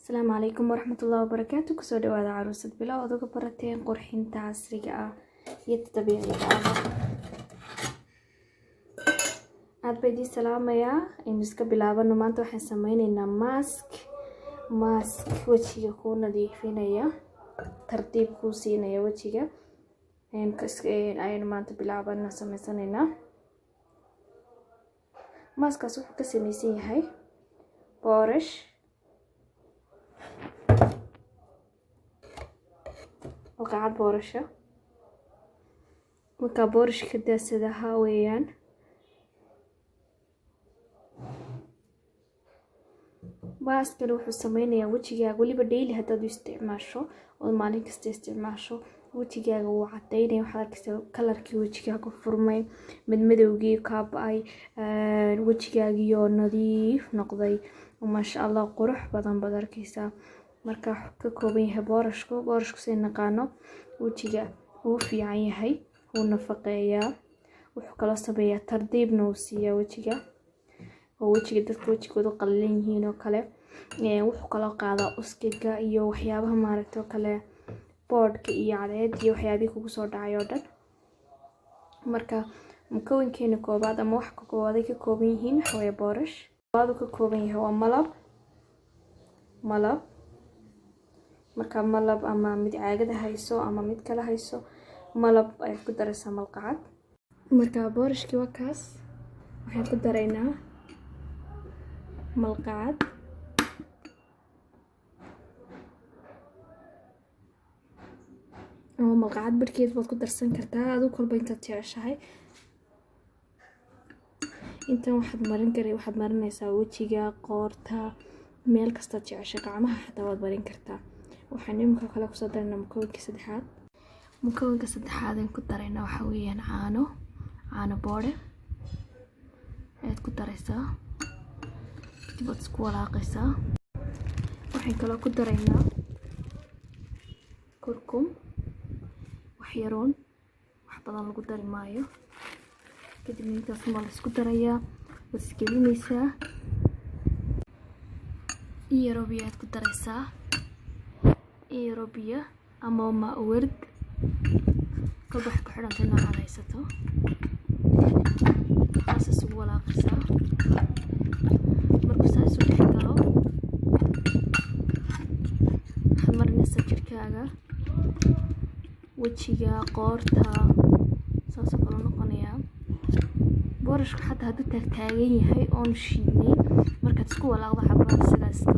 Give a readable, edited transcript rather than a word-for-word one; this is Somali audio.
Asalaamu calaykum waraxmatullahi wabarakaatu. Kusoo dhawaada Caruusad Bilow ood uga barateen qurxinta casriga ah iyo dabiiciga ah. Aad baa idiin salaamayaa. Aynu iska bilaabano. Maanta waxaan sameyneynaa mask wejiga kuu nadiifinaya, tartiib kuu siinaya wejiga. Ayaynu maanta bilaabana sameysanaynaa. Maskaas wuxuu ka sameysan yahay boorash, malqacad boorasha. Markaa boorashka daasadaha weeyaan. Maaskani wuxuu sameynayaa wejigaaga, weliba daily haddaad u isticmaasho ood maalin kasta isticmaasho, wejigaaga wuu cadaynaya. Waxaad arkaysaa kalarkii wejigaaga furmay, madmadowgii kaa ba-ay, wejigaagiioo nadiif noqday, maasha Allah, qurux badan baad arkaysaa. Marka wuxuu ka kooban yahay boorashku. Boorashku say naqaano wejiga wuu fiican yahay, wuu nafaqeeyaa, wuxuu kaloo sameeyaa tardiibna wuu siiyaa wejiga, oo wejiga dadka wejigoodu qalalan yihiin oo kale. Wuxuu kaloo qaadaa uskiga iyo waxyaabaha maaragtay oo kale, boodhka iyo cadceed iyo waxyaabihii kugu soo dhacay oo dhan. Marka mukawinkeena koobaad ama wax koowaad ay ka kooban yihiin waxa weeye boorash. Koowaad uu ka kooban yahay waa malab. Malab, marka malab ama mid caagada hayso ama mid kale hayso, malab ayaad ku daraysaa malqacad. Marka boorashkii waa kaas. Waxaan ku daraynaa malqacad ama malqacad barhkeed baad ku darsan kartaa, adigu kolba intaad jeceshahay. Intan waxaad marin kara, waxaad marinaysaa wejiga, qoorta, meel kastaad jeceshay, gacmaha xataa waad marin kartaa. Waxaan iminka kale kusoo daraynaa mukawinka saddexaad. Mukawinka saddexaad aan ku daraynaa waxa weeyaan caano, caano boodhe ayaad ku daraysaa, kadib waad isku walaaqaysaa. Waxaan kaloo ku daraynaa kurkum wax yaroon, wax badan lagu dari maayo. Kadibna intaas waa la isku darayaa, waad isgelinaysaa. In yaroo biyo ayaad ku daraysaa, in yaroo biyo ama maa ward, kolba waxay ku xidhantay noocaad haysato. Saas isugu walaaqaysaa. Markuu saa isu dhex galo, waxaad marinaysaa jirkaaga, wejiga, qoorta, saasoo kale noqonayaa. Boorashku xataa hadduu taagtaagan yahay oon shiidnayn, markaad isku walaaqdo xabaar sidaas iska